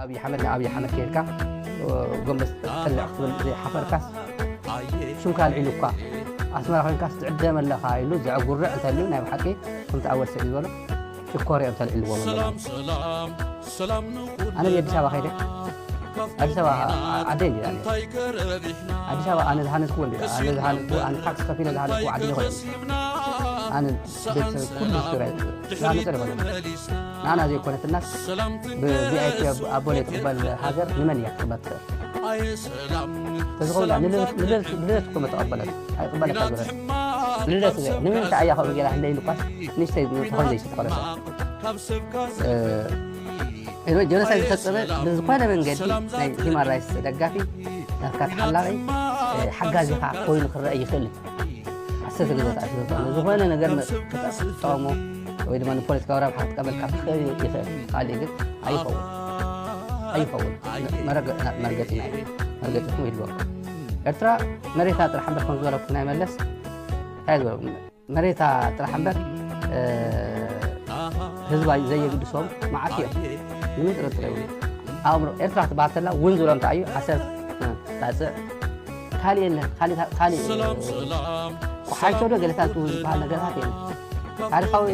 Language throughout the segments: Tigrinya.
ኣብይ ሓመድ ንኣብይ ሓመድ ከይድካ ጎንበስ ጥልዕ ክትብል ዘይሓፈርካስ፣ ሽምካ ኣልዒሉ እኳ ኣስመራ ኮይንካስ ትዕደም ኣለኻ ኢሉ ዘዕጉርዕ እንተልዩ ናይ ብሓቂ ከምቲ ኣወል ስዒድ ዝበሎ ሽኮር እዮም ተልዒልዎም ኣለዉ። ኣነ ኣዲስ ኣበባ ከይደ ኣዲስ ኣበባ ዓደይ እንዲያ ኣዲስ ኣበባ ኣነ ዝሃነፅኩ እንዲ ኣነ ዝሃነፅኩ ኣነ ታክስ ከፊለ ዝሃነፅኩ ዓዲ ይኮነ ኣነ ቤተሰብ ኩሉ ትግራይ ዝሃነፀ ይኮነ ንኣና ዘይኮነትናስ ብቪኣይፒ ኣቦ ዘይትቕበል ሃገር ንመን እያ ክትቕበል ትኽእል? ተዝኸውን ንልደት እኮ መተቐበለት ኣይቕበለካ ዝበለ ልደት ዘ ንምንታይ ኣያ ከምኡ ገይራ ህለይ ኢልኳስ ንሽተይ ተኾን ዘይሽት ቆለሰ ጀኖሳይድ ዝፈጸመ ብዝኾነ መንገዲ ናይ ሂማን ራይትስ ደጋፊ ናትካ ተሓላቂ ሓጋዚ ኻ ኮይኑ ክረአ ይኽእል እዩ። ኣሰተ ገዛ ተኣትዮ ዝኾነ ነገር ክጠቕሞ ወይ ድማ ንፖለቲካዊ ረብሓ ክጥቀመልካ ክኽእል ይኽእል። ካልእ ግን ኣይኸውን ኣይኸውን። መርገፂና እዩ። መርገፂኹም ይድገም። ኤርትራ መሬታ ጥራሕ እምበር ከም ዝበለኩ ናይ መለስ እንታይ ዝበለ መሬታ ጥራሕ እምበር ህዝባ ዘየግድሶም መዓት እዮም። ምንም ጥርጥር የብሉ። ኣእምሮ ኤርትራ ትበሃል ተላ እውን ዝብሎም እንታይ እዩ? ዓሰብ ባፅዕ ካልእ የለ ካልእ ካልእ ኩሓይቶ ዶ ገለታት ዝበሃል ነገራት የለ። ታሪኻዊ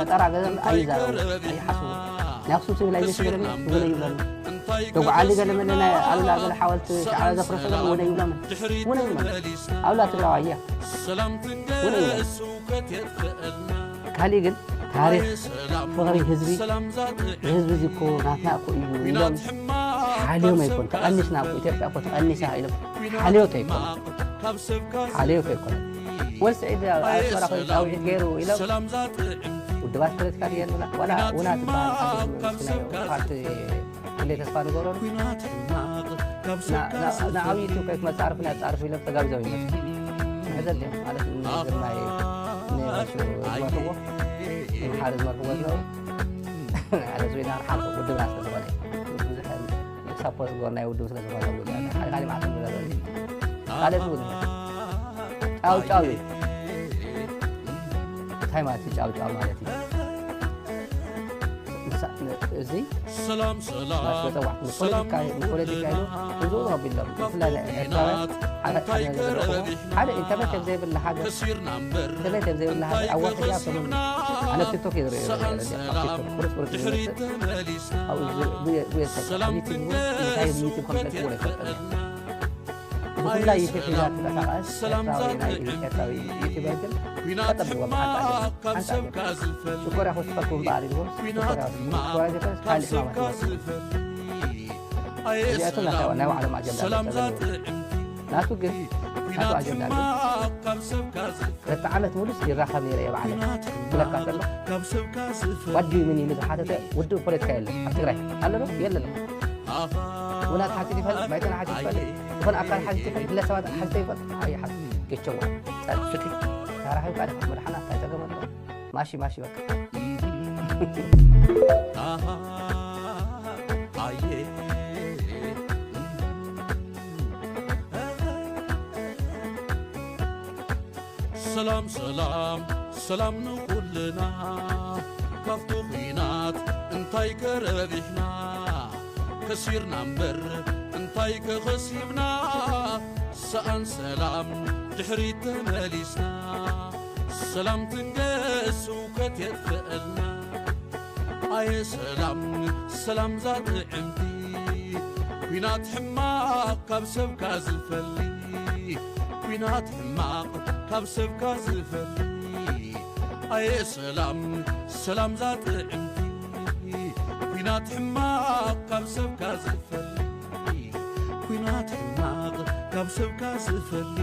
መጠራ ገዘም ኣይዛረቡ ኣይሓስቡ። ናይ ኣክሱም ሲቪላይዜሽን ገለ እውን ይብለና። ተጓዓሊ ገለ መለ ናይ ኣሉላ ገለ ሓወልቲ ሻዕብያ ዘፍረሰ ገለ እውን ይብለና እውን ይብለና። ኣሉላ ትግራዋይ እያ እውን ይብለና። ካልእ ግን ታሪኽ ፍቕሪ ህዝቢ ህዝቢ እዚ እኮ ናትና እኮ እዩ ኢሎም ሓልዮም ኣይኮን ተቐኒስና እኮ ኢትዮጵያ እኮ ተቐኒሳ ኢሎም ሓልዮት ኣይኮን ሓልዮት ኣይኮን ወል ስዒድ ኣብ ኣስመራ ኮይኑ ፃውዒት ገይሩ ኢሎም ውድባት ፖለቲካ ድየን ዋላ ውና ዝበሃል ፓርቲ ክንደይ ተስፋ ንገብረሉ ንዓብዪ ኢትዮጵያ ክመፅእ ዓርፊ ናይ ፃርፊ ኢሎም ተጋቢዞም ይመፅእ መሕዘንቲ እዮም ማለት ግርማይ ንዝመርሕዎ ንምሓር ዝመርሕዎ ዝነበሩ ሓደ ስዊና ሓልፎ ውድብና ስለ ዝኾነ ብዙሕ ሳፖርት ዝገበሩ ናይ ውድብ ስለ ዝኾነ ሓደ ካሊእ መዓት ንብለ ካልእ እውን ጫው ጫው እዩ እንታይ ማለት እዩ ጫው ጫው ማለት እዩ እዚ ሰላም ሰላም ሰላም ንፖለቲካ ኢሉ ብዙ ረቢሎም ብፍላይ ናይ ኤርትራውያን ሓደ ኢንተርነት ከም ዘይብላ ሃገር ኢንተርነት ከም ዘይብላ ሃገር ኣዋርሕያ ሰሙን ኣነ ቲክቶክ እየ ዝርእዮ ቁርፅ ቁርፅ ዝመፅእ ኣብኡ ጉየ ሰብ ዩቲብ እንታይ ዩቲብ ከም ዘልክዎ ኣይፈልጠን ብፍላይ ዩቲብ ሒዛ ትንቀሳቐስ ኤርትራዊ ናይ ኤርትራዊ ዩቲበር ግን ተጠብዎም ሓንታ ሓንታ ሽኮርያ ክወስኸኩም በዓል ኢልዎም ሽኮርያ ወስኹም ሽኮርያ ዘይኮነስ ካልእ ሕማማት ይወስኹም እዚኣቶም ናታ ናይ ባዕሎም ኣጀንዳ ናቱ ግን ናቱ ኣጀንዳ ግን ክልተ ዓመት ሙሉስ ይራኸብ ነይረ እየ ባዕለ ክብለካ ከሎ ዋዲ ምን ኢሉ ዝሓተተ ውድብ ፖለቲካ የለን ኣብ ትግራይ ኣለዶ የለን ውናት ሓቲት ይፈልጥ ባይቶና ሓቲት ይፈልጥ ዝኾነ ኣካል ሓቲት ይፈልጥ ግለሰባት ሓቲት ይፈልጥ ኣይሓት ገቸዋ ጸጥ ስቲ ተራኺብካ ዲኻ መድሓና እንታይ ጸገም ኣሎ ማሺ ማሺ በቃ ሰላም ሰላም ሰላም ንኹልና ካብቲ ኹናት እንታይ ከረቢሕና ከሲርና እምበር እንታይ ከኸሲብና ሰኣን ሰላም ድሕሪት ተመሊስና ሰላም ትንገስ እውከት የጥፍአልና ኣየ ሰላም ሰላም ዛጥዕምቲ ኲናት ሕማቕ ካብ ሰብካ ዝፈሊ ኲናት ሕማቕ ካብ ሰብካ ዝፈሊ ኣየ ሰላም ሰላም ዛጥዕምቲ ኲናት ሕማቕ ካብ ሰብካ ዝፈሊ ኲናት ሕማቕ ካብ ሰብካ ዝፈሊ